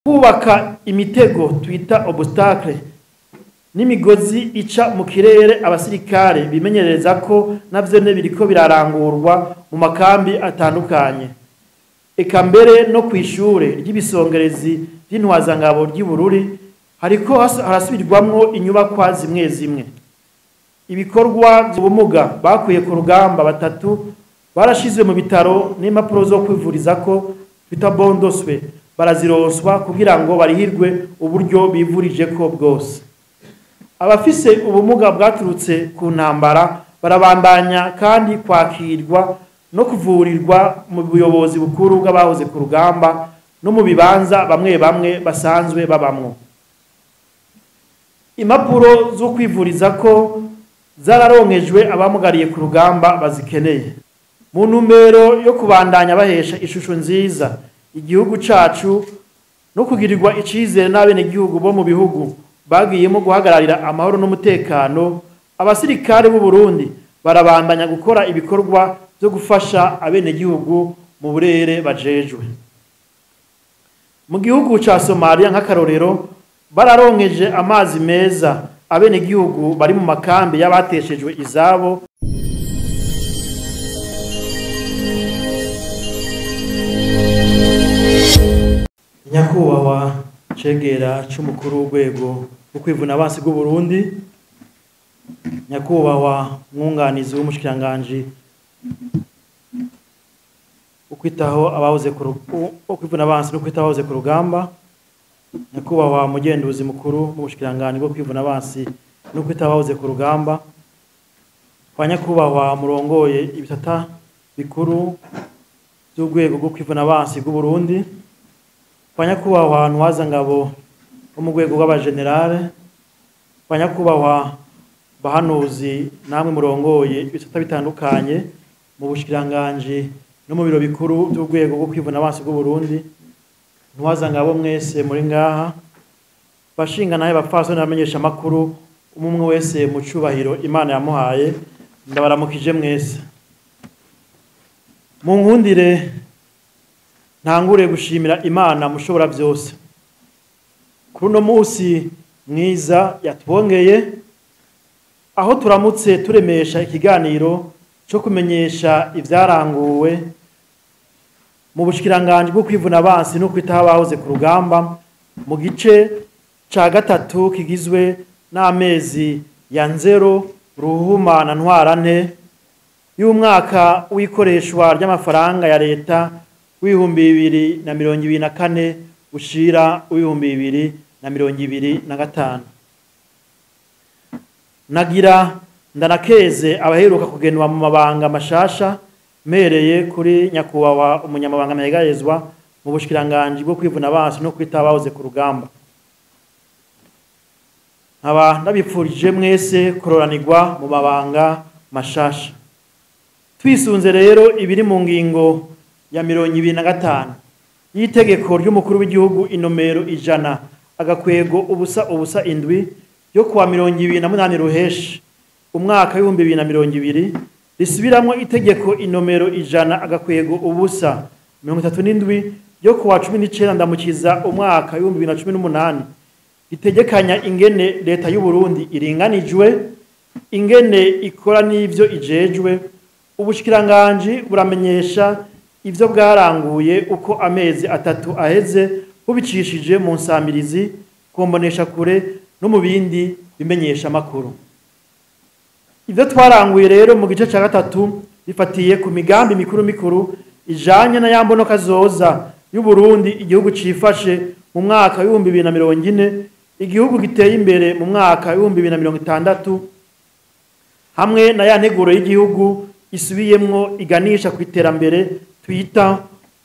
Kubaka imitego twita obstacle n'imigozi ica mu kirere abasirikare bimenyereza ko navyo ne biriko birarangurwa mu makambi atandukanye. Eka mbere no kw'ishure ry'ibisongerezi vy'intwazangabo ry'Ibururi hariko harasubirwamwo inyubakwa zimwe zimwe. Ibikorwa vy'ubumuga bakuye ku rugamba batatu barashizwe mu bitaro n'impapuro zo kwivurizako bita bondoswe barazironswa kugira ngo barihirwe uburyo bivurijeko bwose. Abafise ubumuga bwaturutse ku ntambara barabandanya kandi kwakirwa no kuvurirwa mu buyobozi bukuru bw'abahoze ku rugamba no mu bibanza bamwe bamwe basanzwe babamwo. Impapuro zo kwivurizako zararonkejwe abamugariye ku rugamba bazikeneye. Mu ntumbero yo kubandanya bahesha ishusho nziza igihugu cacu no kugirirwa icizere n'abenegihugu bo mu bihugu bagiyemo guhagararira amahoro n'umutekano, abasirikare b'u Burundi barabandanya gukora ibikorwa vyo gufasha abenegihugu mu burere bajejwe. Mu gihugu ca Somalia nk'akarorero bararonkeje amazi meza abenegihugu bari mu makambi y'abateshejwe izabo. Nyakubahwa cegera c'umukuru w'urwego rwo kwivuna abansi bw'u Burundi, nyakubahwa mwunganizi w'umushikiranganji ukwitaho abahoze ku kwivuna abansi no kwitaho abahoze ku rugamba, nyakubahwa mugenduzi mukuru mu bushikiranganji bwo kwivuna abansi no kwitaho abahoze ku rugamba, kwa nyakubahwa murongoye ibisata bikuru by'urwego rwo kwivuna abansi bw'u Burundi, kwa nyakubahwa Ntwazangabo wo mu rwego rw'abagenerale, kwa nyakubahwa bahanuzi namwe murongoye ibisata bitandukanye mu bushikiranganji no mu biro bikuru by'urwego rwo kwivuna abansi bw'u Burundi, Ntwazangabo mwese muri ngaha, bashinga naye bapfasoni n'abamenyesha makuru umwe wese mu cubahiro Imana yamuhaye, ndabaramukije mwese. Mu nkundire ntangure gushimira Imana mushobora byose kuri uno munsi mwiza yatwongeye, aho turamutse turemesha ikiganiro cyo kumenyesha ivyaranguwe mu bushikiranganji bwo kwivuna abansi no kwitaho abahoze ku rugamba mu gice ca gatatu kigizwe n'amezi ya Nzero, Ruhuma na Ntwarante y'umwaka w'ikoreshwa ry'amafaranga ya leta w'2024 ushira w'2025. Nagira ndanakeze abaheruka kugenwa mu mabanga mashasha, mereye kuri nyakubahwa umunyamabanga ntayegayezwa mu bushikiranganji bwo kwivuna abansi no kwitaho abahoze ku rugamba. Nkaba ndabipfurije mwese kuroranirwa mu mabanga mashasha. Twisunze rero ibiri mu ngingo ya 25 y'itegeko ry'umukuru w'igihugu inomero 100 agakwego 0 0 7 yo kuwa 28 Ruheshi umwaka w'ibihumbi bibiri na mirongo ibiri, risubiramwo itegeko inomero 100 agakwego 0 37 yo kuwa 19 Ndamukiza umwaka w'ibihumbi bibiri na cumi n'umunani, ritegekanya ingene leta y'u Burundi iringanijwe, ingene ikora n'ivyo ijejwe. Ubushikiranganji buramenyesha ivyo bwaranguye uko amezi atatu aheze bubicishije mu nsamirizi, kumbonesha kure no mu bindi bimenyesha makuru. Ivyo twaranguye rero mu gice ca gatatu bifatiye ku migambi mikuru mikuru ijanye na ya mbonoka zoza y'u Burundi, igihugu cifashe mu mwaka w'ibihumbi bibiri na mirongo ine, igihugu giteye imbere mu mwaka w'ibihumbi bibiri na mirongo itandatu, hamwe na ya nteguro y'igihugu isubiyemwo iganisha ku iterambere twita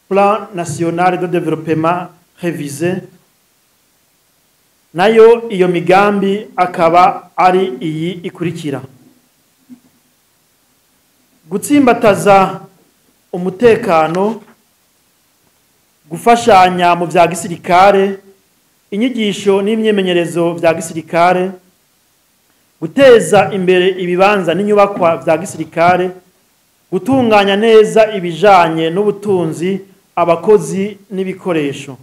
Plan National de Développement Révisé. Nayo iyo migambi akaba ari iyi ikurikira: gutsimbataza umutekano, gufashanya mu vya gisirikare, inyigisho n'imyimenyerezo vya gisirikare, guteza imbere ibibanza n'inyubakwa vya gisirikare, gutunganya neza ibijanye n'ubutunzi, abakozi n'ibikoresho.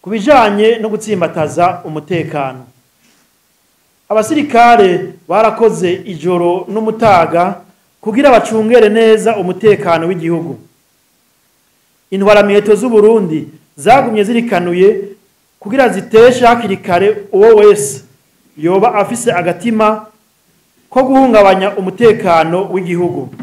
Ku bijanye no gutsimbataza umutekano, abasirikare barakoze ijoro n'umutaga kugira bacungere neza umutekano w'igihugu. Intwaramiheto z'u Burundi zagumye zirikanuye kugira ziteshe hakiri kare uwo wese yoba afise agatima ko guhungabanya umutekano w'igihugu.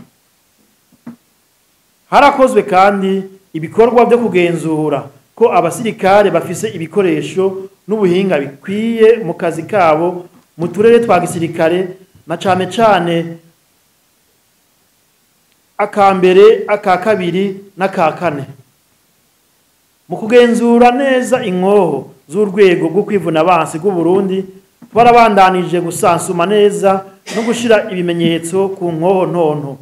Harakozwe kandi ibikorwa byo kugenzura ko abasirikare bafise ibikoresho n'ubuhinga bikwiye mu kazi kabo mu turere twa gisirikare, na cane cane aka mbere, aka kabiri n'aka kane. Mu kugenzura neza inkoho z'urwego rwo kwivuna abansi rw'u Burundi, twarabandanije gusansuma neza no gushira ibimenyetso ku nkoho ntonto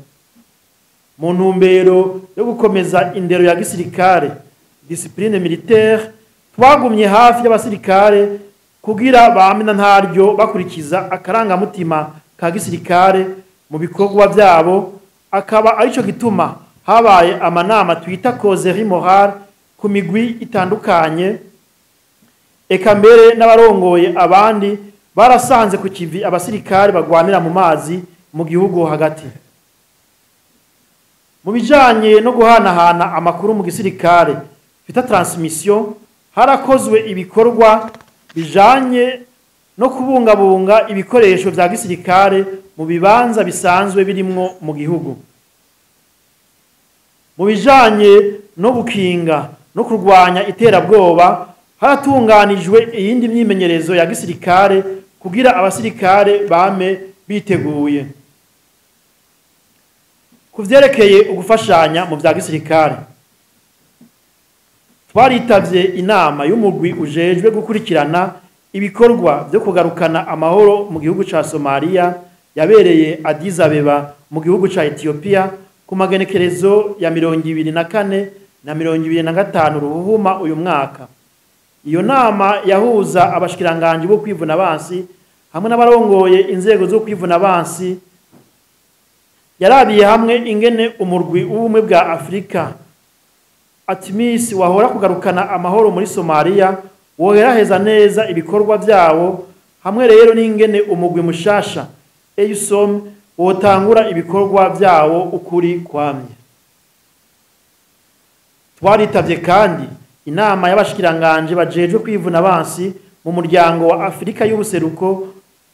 mu ntumbero yo gukomeza indero ya gisirikare, discipline militaire. Twagumye hafi y'abasirikare kugira bame na ntaryo bakurikiza akarangamutima ka gisirikare mu bikorwa byabo, akaba arico gituma habaye amanama twita causerie morale ku migwi itandukanye. Eka mbere n'abarongoye abandi barasanze ku kivi abasirikare bagwanira mu mazi mu gihugu hagati. Mu bijanye no guhanahana amakuru mu gisirikare bita transmission, harakozwe ibikorwa bijanye no kubungabunga ibikoresho vya gisirikare mu bibanza bisanzwe birimwo mu gihugu. Mu bijanye no gukinga no kurwanya iterabwoba, haratunganijwe iyindi myimenyerezo ya gisirikare kugira abasirikare bame biteguye. Ku vyerekeye ugufashanya mu vya gisirikare, twaritavye inama y'umugwi ujejwe gukurikirana ibikorwa vyo kugarukana amahoro mu gihugu ca Somalia yabereye Addis Abeba mu gihugu ca Ethiopia ku magenekerezo ya 24 na 25 Ruhuhuma uyu mwaka. Iyo nama yahuza abashikiranganji bo kwivuna abansi hamwe n'abarongoye inzego zo kwivuna abansi, yarabiye hamwe ingene umurwi w'ubumwe bwa Afrika ATMIS wahora kugarukana amahoro muri Somalia woheraheza neza ibikorwa vyawo, hamwe rero n'ingene umugwi mushasha EUSOM wotangura ibikorwa vyawo ukuri kwamye. Twaritavye kandi inama y'abashikiranganje bajejwe kwivuna abansi mu muryango wa Afrika y'ubuseruko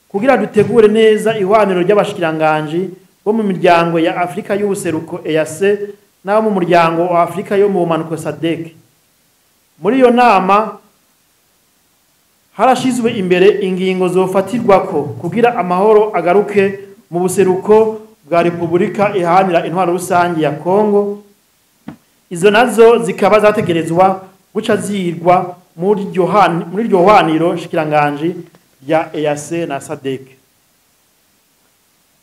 kugira dutegure neza ihwaniro ry'abashikiranganje bo mu miryango ya Afrika y'ubuseruko EAC n'abo mu muryango wa Afrika yo mu bumanuko SADC. Muri iyo nama harashizwe imbere ingingo zofatirwako kugira amahoro agaruke mu buseruko bwa Repubulika Iharanira Intwaro Rusangi ya Kongo. Izo nazo zikaba zategerezwa guca zirwa muri iryo hwaniro nshikiranganji rya EAC na SADC.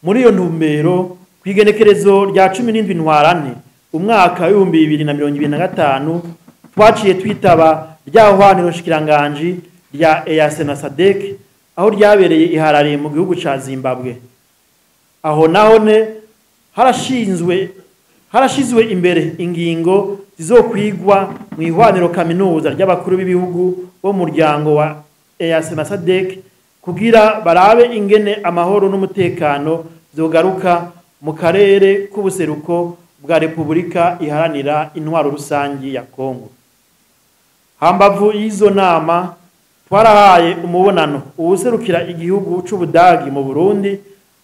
Muri iyo ntumbero, kw'igenekerezo rya 17 Ntwarante umwaka w'ibihumbi bibiri na mirongo ibiri na gatanu, twaciye twitaba rya hwaniro nshikiranganji rya EAC na SADC aho ryabereye i Harare mu gihugu ca Zimbabwe. Aho nahone harashizwe imbere ingingo zizokwigwa mu ihwaniro kaminuza ry'abakuru b'ibihugu bo mu muryango wa EAC na SADC kugira barabe ingene amahoro n'umutekano vyogaruka mu karere k'ubuseruko bwa Repubulika Iharanira Intwaro Rusangi ya Kongo. Hambavu y'izo nama, twarahaye umubonano uwuserukira igihugu c'Ubudagi mu Burundi,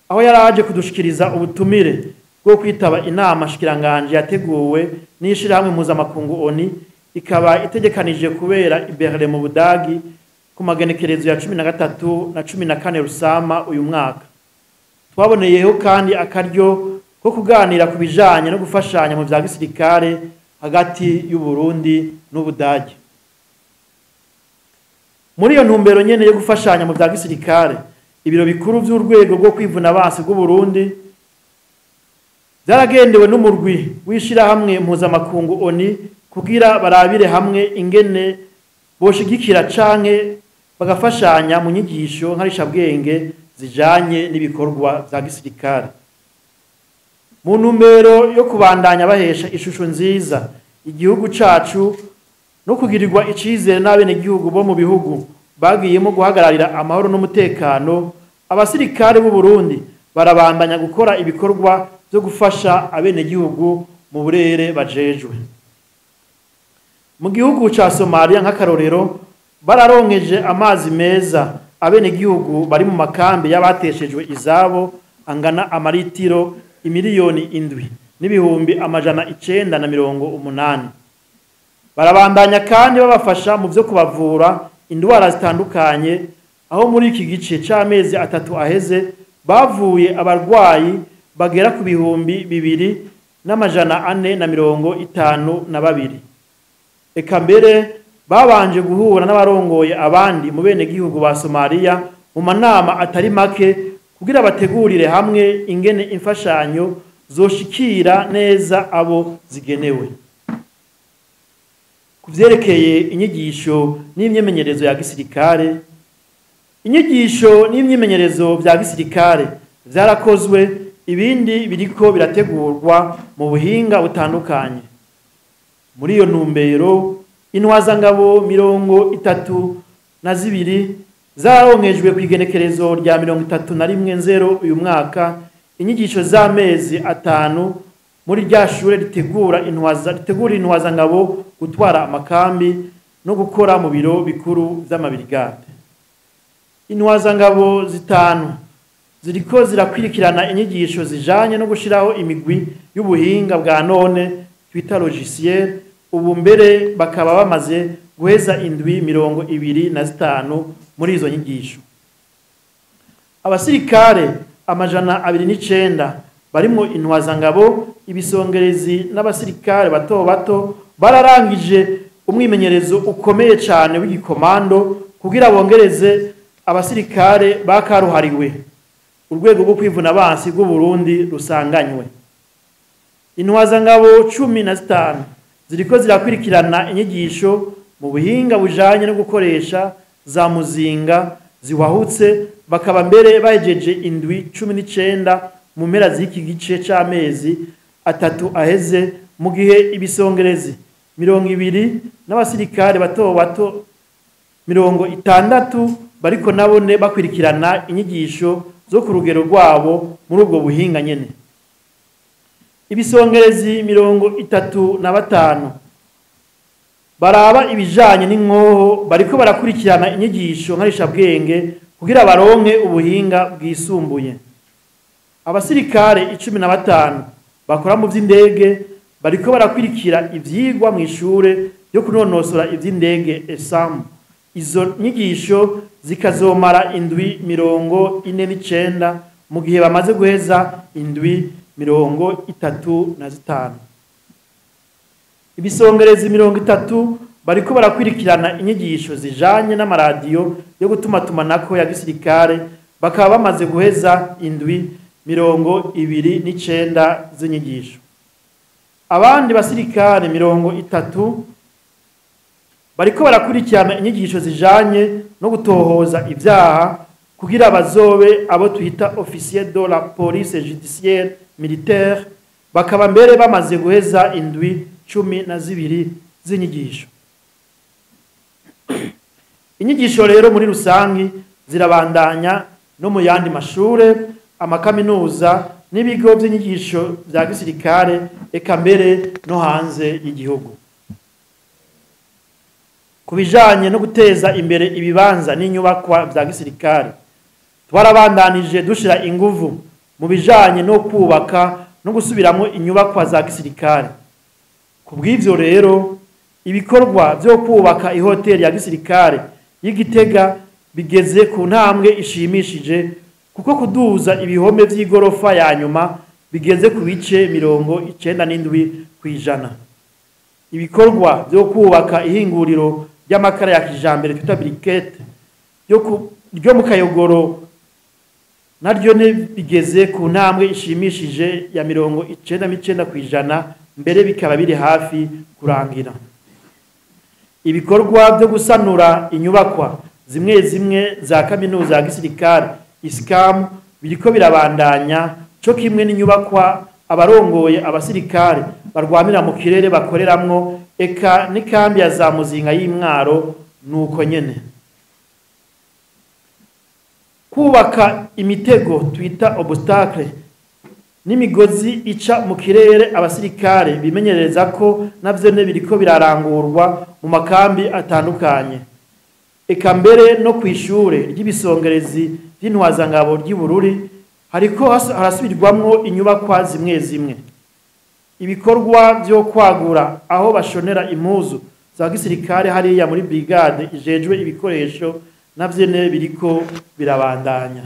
aho yaraje kudushikiriza ubutumire bwo kwitaba inama shikiranganje yateguwe n'ishirahamwe mpuzamakungu ONU, ikaba itegekanije kubera i Berlin mu Budagi ku magenekerezo ya 13 na 14 Rusama uyu mwaka. Twaboneyeho kandi akaryo ko kuganira ku bijanye no gufashanya mu vya gisirikare hagati y'u Burundi n'Ubudagi. Muri iyo ntumbero nyene yo gufashanya mu vya gisirikare, ibiro bikuru vy'urwego rwo kwivuna abansi bw'u Burundi vyaragendewe n'umurwi w'ishirahamwe mpuzamakungu ONU kugira barabire hamwe ingene boshigikira canke bagafashanya mu nyigisho nkarishabwenge zijanye n'ibikorwa vya gisirikare. Mu ntumbero yo kubandanya bahesha ishusho nziza igihugu cacu no kugirirwa icizere n'abenegihugu bo mu bihugu bagiyemo guhagararira amahoro n'umutekano, abasirikare b'u Burundi barabandanya gukora ibikorwa byo gufasha abenegihugu mu burere bajejwe. Mu gihugu ca Somalia nk'akarorero, bararonkeje amazi meza abenegihugu bari mu makambi y'abateshejwe izabo angana amaritiro 7 980,000. Barabandanya kandi babafasha mu byo kubavura indwara zitandukanye, aho muri iki gice c'amezi 3 aheze bavuye abarwayi bagera ku 2452. Eka mbere babanje guhura n'abarongoye abandi mu benegihugu ba Somalia mu manama atari make kugira bategurire hamwe ingene imfashanyo zoshikira neza abo zigenewe. Kuvyerekeye inyigisho n'imyimenyerezo ya gisirikare, inyigisho n'imyimenyerezo vya gisirikare vyarakozwe, ibindi biriko birategurwa mu buhinga butandukanye. Muri iyo ntumbero, intwazangabo 32 zaronkejwe kw'igenekerezo rya 31/0 uyu mwaka inyigisho z'amezi 5 muri rya shure ritegura intwazangabo gutwara amakambi no gukora mu biro bikuru vy'amabirigade. Intwazangabo 5 ziriko zirakwirikirana inyigisho zijanye no gushiraho imigwi y'ubuhinga bwa none twita logiciel, ubu mbere bakaba bamaze guheza indwi 25 muri izo nyigisho. Abasirikare 209 barimo intwazangabo, ibisongerezi n'abasirikare bato bato bararangije umwimenyerezo ukomeye cyane w'igikomando kugira bongereze abasirikare bakaruhariwe urwego rwo kwivuna abansi rw'u Burundi rusanganywe. Intwazangabo 15 ziriko zirakwirikirana inyigisho mu buhinga bujanye no gukoresha za muzinga ziwahutse, bakaba mbere bahejeje indwi 19 mu mpera z'iki gice c'amezi 3 aheze, mu gihe ibisongerezi 20 n'abasirikare bato bato 60 bariko nabone bakwirikirana inyigisho zo ku rugero rwabo muri ubwo buhinga nyene. Ibisongerezi 35 baraba ibijanye n'inkoho bariko barakurikirana inyigisho nkarishabwenge kugira baronke ubuhinga bwisumbuye. Abasirikare 15 bakora mu vy'indege bariko barakwirikira ivyigwa mu ishure ryo kunonosora ivy'indege ESAM. Izo nyigisho zikazomara indwi 49 mu gihe bamaze guheza indwi 35. Ibisongerezi 30 bariko barakwirikirana inyigisho zijanye n'amaradiyo yo gutumatumanako ya gisirikare, bakaba bamaze guheza indwi 29 z'inyigisho. Abandi basirikare 30 bariko barakurikirana inyigisho zijanye no gutohoza ivyaha kugira bazobe abo twita officier de la police judiciaire militaire, bakaba mbere bamaze guheza indwi 12 z'inyigisho. Inyigisho rero muri rusangi zirabandanya no mu yandi mashure, amakaminuza n'ibigo by'inyigisho bya gisirikare, eka mbere no hanze y'igihugu. Ku bijanye no guteza imbere ibibanza n'inyubakwa bya gisirikare, twarabandanije dushira inguvu mu bijanye no kubaka no gusubiramo inyubakwa za gisirikare. Ku bw'ivyo rero, ibikorwa byo kubaka ihoteli ya gisirikare y'Igitega bigeze ku ntambwe ishimishije, kuko kuduza ibihome vy'igorofa ya nyuma bigeze ku bice 97%. Ibikorwa byo kubaka ihinguriro ry'amakara ya kijambere twita briquette ryo mu Kayogoro naryo ne bigeze ku ntambwe ishimishije ya 99%, mbere bikaba biri hafi kurangira. Ibikorwa byo gusanura inyubakwa zimwe zimwe za kaminuza ya gisirikare ISCAM biriko birabandanya, co kimwe n'inyubakwa abarongoye abasirikare barwanira mu kirere bakoreramwo Eka n'ikambi ya za Muzinga y'Imwaro nuko nyene. Kubaka imitego twita obstacle n'imigozi ica mu kirere abasirikare bimenyereza ko navyo ne biriko birarangurwa mu makambi atandukanye. Eka mbere no kwishure ry'ibisongerezi by'intwazangabo ry'Ibururi hariko harasubirwamwo inyubakwa zimwe zimwe. Ibikorwa byo kwagura aho bashonera impuzu za gisirikare hariya muri brigade ijejwe ibikoresho navyo ne biriko birabandanya.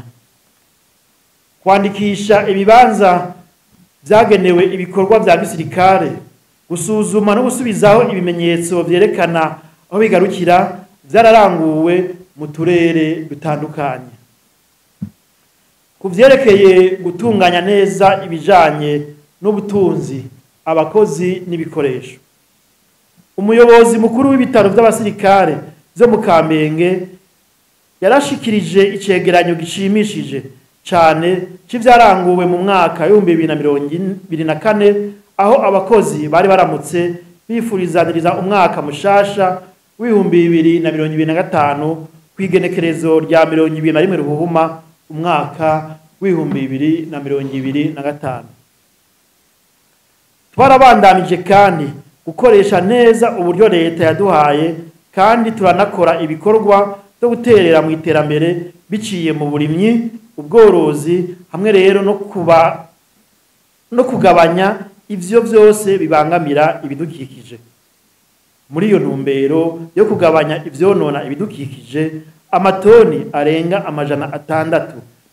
Kwandikisha ibibanza vyagenewe ibikorwa vya gisirikare, gusuzuma no gusubizaho ibimenyetso vyerekana aho bigarukira vyararanguwe mu turere dutandukanye. Ku vyerekeye gutunganya neza ibijanye n'ubutunzi, abakozi n'ibikoresho, umuyobozi mukuru w'ibitaro vy'abasirikare vyo mu Kamenge yarashikirije icegeranyo gishimishije cane c'ivyaranguwe mu mwaka 2024, aho abakozi bari baramutse bifurizaniriza umwaka mushasha w'2025 kw'igenekerezo rya 21 Ruhuhuma umwaka w'2025. Twarabandanije kandi gukoresha neza uburyo leta yaduhaye, kandi turanakora ibikorwa byo guterera mu iterambere biciye mu burimyi, ubworozi, hamwe rero no kugabanya ivyo vyose bibangamira ibidukikije. Muri iyo ntumbero yo kugabanya ivyonona ibidukikije, amatoni arenga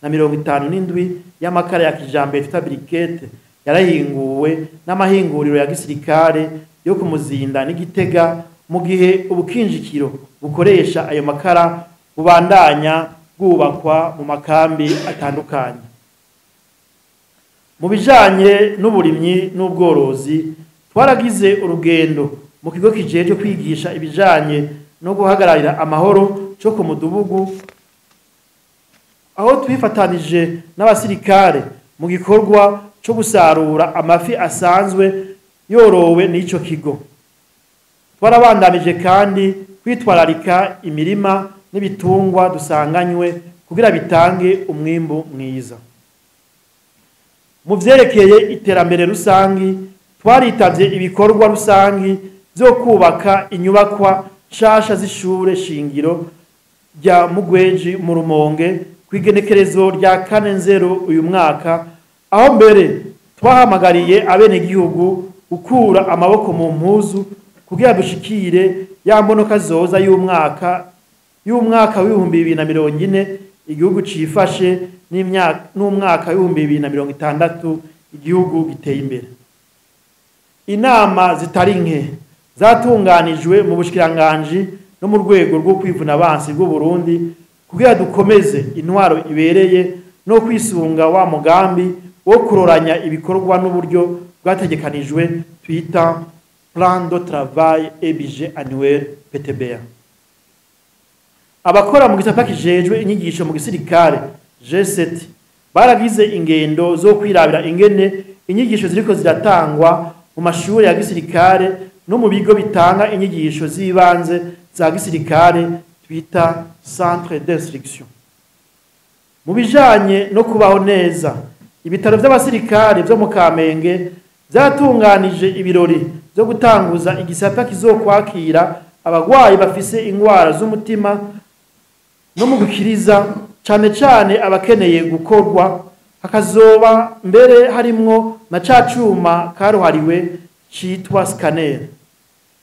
657 y'amakara ya kijambere twita briquette yarahinguwe n'amahinguriro ya gisirikare yo kumuzinda n'Igitega, mu gihe ubukinjikiro bukoresha ayo makara bubandanya bwubakwa mu makambi atandukanye. Mu bijanye n'uburimyi n'ubworozi, twaragize urugendo mu kigo kijejwe kwigisha ibijanye no guhagararira amahoro cyo ku mudugudu, aho twifatanije n'abasirikare mu gikorwa cyo gusarura amafi asanzwe yorowe n'ico kigo. Twarabandanije kandi kwitwararika imirima n'ibitungwa dusanganywe kugira bitange umwimbu mwiza. Mu vyerekeye iterambere rusangi, twaritavye ibikorwa rusangi vyo kubaka inyubakwa nshasha z'ishure shingiro rya Mugweji mu Rumonge kw'igenekerezo rya 4/0 uyu mwaka, aho mbere twahamagariye abenegihugu gukura amaboko mu mpuzu kugira dushikire ya mbonoka zoza y'umwaka w'2040 igihugu cifashe n'umwaka w'2060 igihugu giteye imbere. Inama zitari nke zatunganijwe mu bushikiranganji no mu rwego rwo kwivuna abansi bw'u Burundi kugira dukomeze intwaro ibereye no kwisunga wa mugambi wo kuroranya ibikorwa n'uburyo bwategekanijwe twita Plan de travail et budget annuel PTBA. Abakora mu gisata kijejwe inyigisho mu gisirikare G7 baragize ingendo zo kwirabira ingene inyigisho ziriko ziratangwa mu mashuri ya gisirikare no mu bigo bitanga inyigisho z'ibanze za gisirikare twita centre d'instruction. Mu bijanye no kubaho neza, ibitaro vy'abasirikare vyo mu Kamenge vyatunganije ibirori byo gutanguza igisata kizokwakira abagwayi bafise ingwara z'umutima no mu gukiriza, cane cane abakeneye gukorwa, hakazoba mbere harimwo na ca cuma karuhariwe citwa scanner.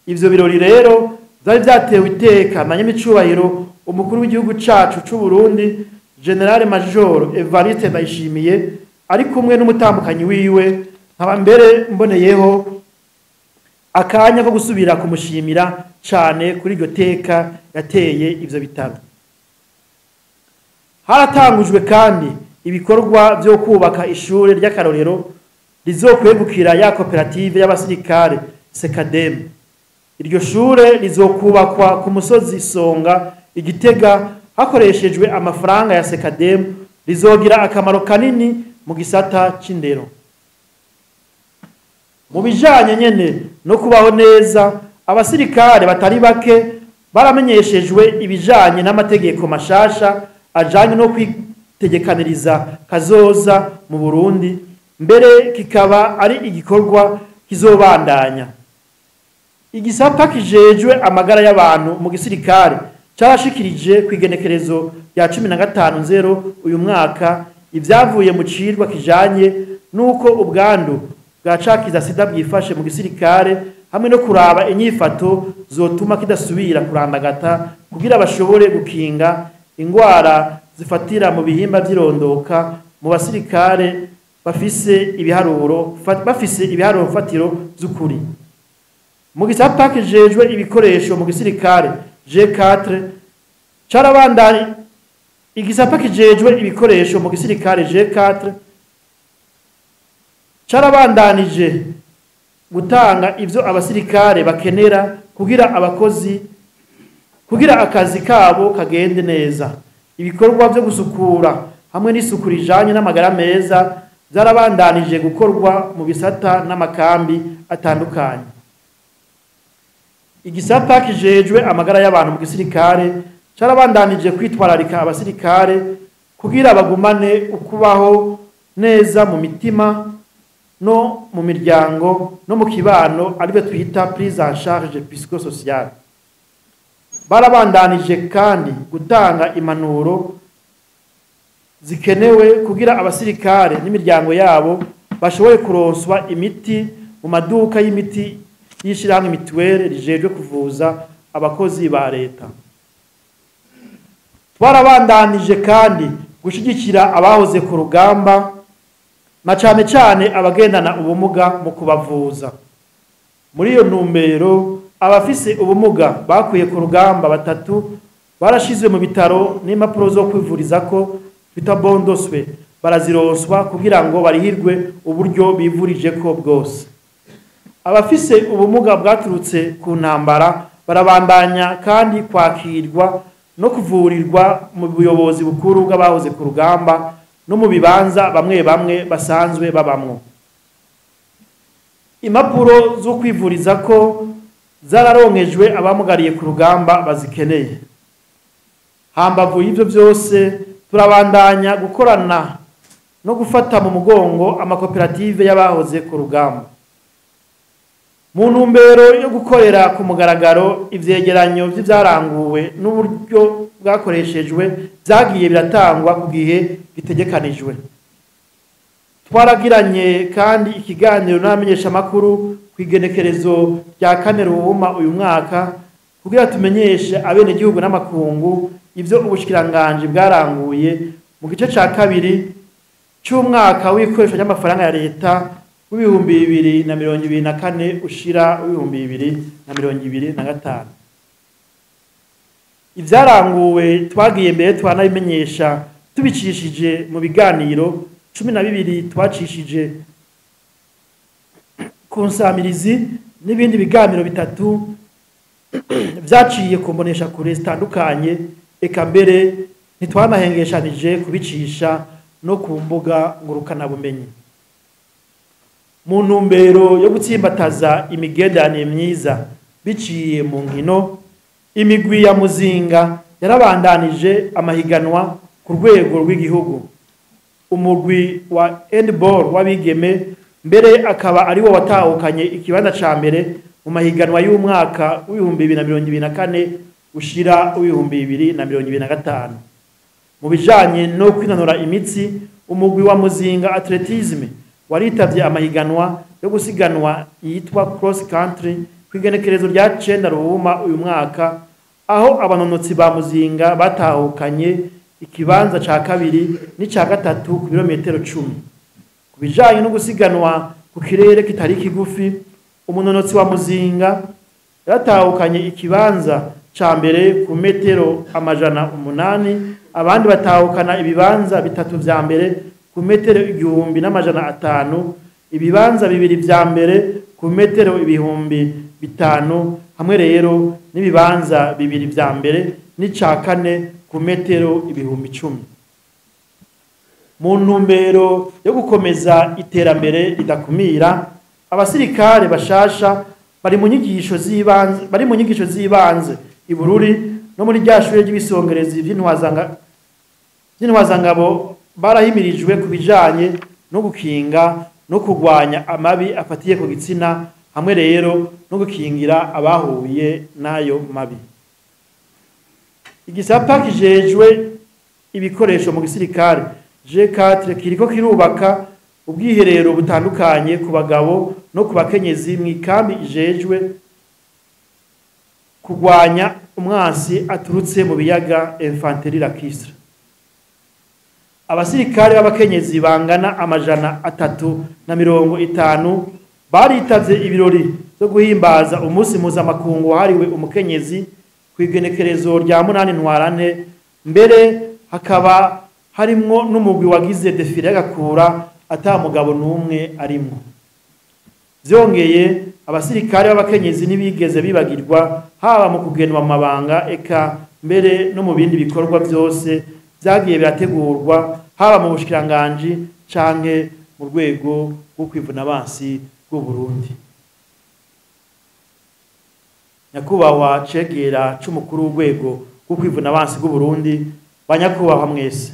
Ivyo birori rero vyari vyatewe iteka na nyamicubahiro umukuru w'igihugu cacu c'u Burundi General Major Evariste Ndayishimiye ari kumwe n'umutambukanyi wiwe, nkaba mbere mboneyeho akanya ko gusubira kumushimira cane kuri iryo teka yateye ivyo bitaro. Haratangujwe kandi ibikorwa vyo kubaka ishure ry'akarorero rizokwegukira ya koperative y'abasirikare Sekadem. Iryo shure rizokubakwa ku musozi Songa Igitega hakoreshejwe amafaranga ya Sekadem, rizogira akamaro kanini mu gisata c'indero. Mu bijanye nyene no kubaho neza, Abasirikare batari bake baramenyeshejwe ibijanye n'amategeko mashasha ajanye no kwitegekaniriza kazoza mu Burundi, mbere kikaba ari igikorwa kizobandanya. Igisata kijejwe amagara y'abantu mu gisirikare carashikirije kw'igenekerezo rya 15.0 uyu mwaka ivyavuye mu cirwa kijanye nuko ubwandu bwa cakiza sida bwifashe mu gisirikare, hamwe no kuraba inyifato zotuma kidasubira kurandagata kugira bashobore gukinga ingwara zifatira mu bihimba vy'irondoka mu basirikare bafise ibiharuro mfatiro z'ukuri. Mu gisata kijejwe ibikoresho mu gisirikare G4 carabandanye igisata kijejwe ibikoresho mu gisirikare G4 carabandanije gutanga ivyo abasirikare bakenera kugira akazi kabo kagende neza. Ibikorwa vyo gusukura hamwe n'isuku rijanye n'amagara meza vyarabandanije gukorwa mu bisata n'amakambi atandukanye. Igisata kijejwe amagara y'abantu mu gisirikare carabandanije kwitwararika abasirikare kugira bagumane ukubaho neza mu mitima no mu miryango no mu kibano, aribyo twita prise en charge psychosociale. Barabandanije kandi gutanga impanuro zikenewe kugira abasirikare n'imiryango yabo bashobore kuronswa imiti mu maduka y'imiti y'ishirahamwe mituweli rijejwe kuvuza abakozi ba leta. Twarabandanije kandi gushigikira abahoze ku rugamba na cane cane abagendana ubumuga mu kubavuza. Muri iyo ntumbero, abafise ubumuga bakuye ku rugamba batatu barashizwe mu bitaro n'impapuro zo kwivurizako bita bondoswe, barazironswa kugira ngo barihirwe uburyo bivurijeko bwose. Abafise ubumuga bwaturutse ku ntambara barabandanya kandi kwakirwa no kuvurirwa mu buyobozi bukuru bw'abahoze ku rugamba no mu bibanza bamwe bamwe basanzwe babamwo. Impapuro zo kwivuriza ko zararonkejwe abamugariye ku rugamba bazikeneye. Hambavu y'ivyo vyose, turabandanya gukorana no gufata mu mugongo amakoperative y'abahoze ku rugamba. Mu ntumbero yo gukorera ku mugaragaro ivyegeranyo vy'ivyaranguwe n'uburyo bwakoreshejwe vyagiye biratangwa ku gihe gitegekanijwe. Twaragiranye kandi ikiganiro n'abamenyeshamakuru kw'igenekerezo rya 4 Ruhuma uyu mwaka kugira tumenyeshe abenegihugu n'amakungu ivyo ubushikiranganji bwaranguye mu gice ca kabiri c'umwaka w'ikoresho ry'amafaranga ya leta w'2024 ushira w'2025. Ivyaranguwe twagiye mbere twanabimenyesha tubicishije mu biganiro 12 twacishije ku nsamirizi n'ibindi biganiro bitatu vyaciye ku mbonesha kure zitandukanye, eka mbere ntitwanahengeshanije kubicisha no ku mbuga ngurukanabumenyi. Mu ntumbero yo gutsimbataza imigenderanire myiza biciye mu nkino, imigwi ya Muzinga yarabandanije amahiganwa ku rwego rw'igihugu. Umugwi wa handball w'abigeme mbere akaba ari wo watahukanye ikibanza ca mbere mu mahiganwa y'umwaka w'2024 ushira w'2025. Mu bijanye no kwinonora imitsi, umugwi wa Muzinga Athletisme waritavye amahiganwa yo gusiganwa yitwa cross country kw'igenekerezo rya 9 Ruhuma uyu mwaka, aho abanonotsi ba Muzinga batahukanye ikibanza ca kabiri n'ica gatatu ku birometero 10. Ku bijanye no gusiganwa ku kirere kitari kigufi, umunonotsi wa Muzinga yaratahukanye ikibanza ca mbere ku metero 800, abandi batahukana ibibanza bitatu vya mbere ku metero 1500, ibibanza bibiri vya mbere ku metero 5000, hamwe rero n'ibibanza bibiri vya mbere n'ica kane ku metero 10000. Mu ntumbero yo gukomeza iterambere ridakumira, abasirikare bashasha bari mu nyigisho z'ibanze bari mu nyigisho z'ibanze i Bururi no muri rya shure ry'ibisongerezi vy'intwazangabo barahimirijwe ku bijanye no gukinga no kurwanya amabi afatiye ku gitsina, hamwe rero no gukingira abahuye n'ayo mabi. Igisata kijejwe ibikoresho mu gisirikare G4 kiriko kirubaka ubwiherero butandukanye ku bagabo no ku bakenyezi mw'ikambi ijejwe kurwanya umwansi aturutse mu biyaga, Infanterie Lacustre. Abasirikare b'abakenyezi bangana 350 baritavye ibirori vyo guhimbaza umunsi mpuzamakungu wahariwe umukenyezi kw'igenekerezo rya 8 Ntwarante, mbere hakaba harimwo n'umugwi wagize défilé y'agakura ata mugabo n'umwe arimwo. Vyongeye, abasirikare b'abakenyezi ntibigeze bibagirwa, haba mu kugenwa mu mabanga, eka mbere no mu bindi bikorwa vyose vyagiye birategurwa, haba mu bushikiranganji canke mu rwego rwo kwivuna abansi bw'u Burundi. Nyakubahwa cegera c'umukuru w'urwego rwo kwivuna abansi bw'u Burundi, banyakubahwa mwese,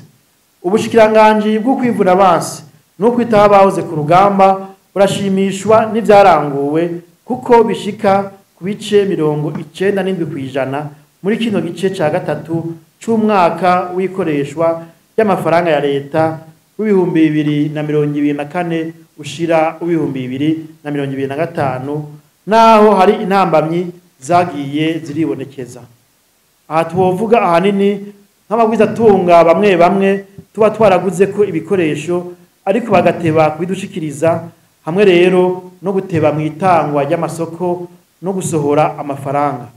ubushikiranganji bwo kwivuna abansi no kwitaho abahoze ku rugamba burashimishwa n'ivyaranguwe, kuko bishika ku bice 97% muri kino gice ca gatatu c'umwaka w'ikoreshwa ry'amafaranga ya leta w'2024 ushira w'2025, naho hari intambamyi zagiye ziribonekeza. Aha twovuga ahanini nk'abagwizatunga bamwe bamwe tuba twaraguze ko ibikoresho ariko bagateba kubidushikiriza, hamwe rero no guteba mu itangwa ry'amasoko no gusohora amafaranga.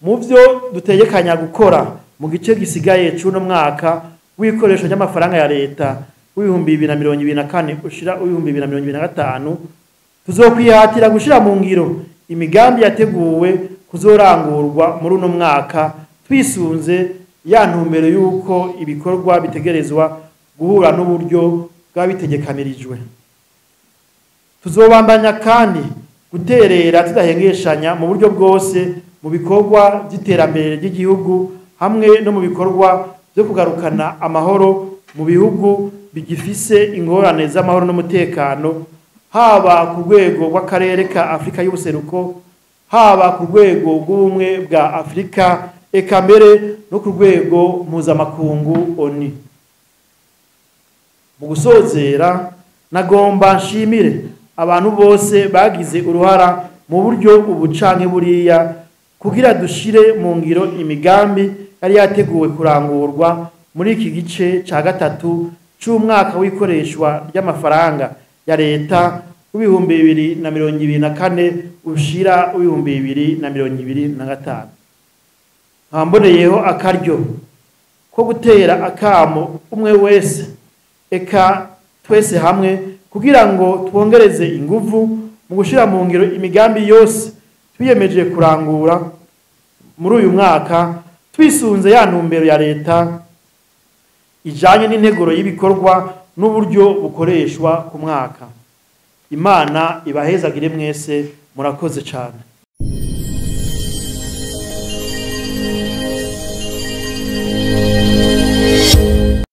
Mu vyo dutegekanya gukora mu gice gisigaye c'uno mwaka w'ibikoresho ry'amafaranga ya leta w'2024 ushira w'2025, tuzokwihatira gushira mu ngiro imigambi yateguwe kuzorangurwa muri uno mwaka, twisunze ya ntumbero y'uko ibikorwa bitegerezwa guhura n'uburyo bwabitegekanirijwe. Tuzobandanya kandi guterera tudahengeshanya mu buryo bwose mu bikorwa by'iterambere ry'igihugu, hamwe no mu bikorwa byo kugarukana amahoro mu bihugu bigifise ingorane z'amahoro n'umutekano, haba ku rwego rw'akarere ka Afrika y'ubuseruko, haba ku rwego rw'ubumwe bwa Afrika, eka mbere no ku rwego mpuzamakungu ONU. Mu gusozera, nagomba nshimire abantu bose bagize uruhara mu buryo ubu canke buriya kugira dushire mu ngiro imigambi yari yateguwe kurangurwa muri iki gice ca gatatu c'umwaka w'ikoreshwa ry'amafaranga ya leta w'2024 ushira w'2025. Nkaba mboneyeho akaryo ko gutera akamo umwe wese, eka twese hamwe, kugira ngo twongereze inguvu mu gushira mu ngiro imigambi yose twiyemeje kurangura muri uyu mwaka, twisunze ya ntumbero ya leta ijanye n'integuro y'ibikorwa n'uburyo bukoreshwa ku mwaka. Imana ibahezagire mwese, murakoze cane.